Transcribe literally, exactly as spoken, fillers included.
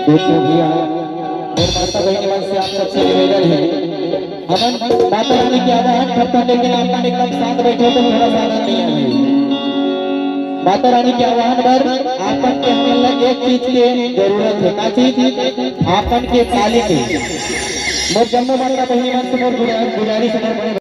देखो भैया, मोर माता बहिनी मन से आप सबसे निवेदन है, हमन माता रानी के आवाहन करथन, लेकिन आप मन एकदम शांत बैठे हो तो थोड़ा सा आनंद नहीं आवे। माता रानी के आवाहन बर आप मन के हमन ला एक चीज के जरूरत है। का चीज? आप मन के ताली के। मोर जम्मो माता बहिनी मन से मोर गुजा-, गुजारिश है, मोर बड़े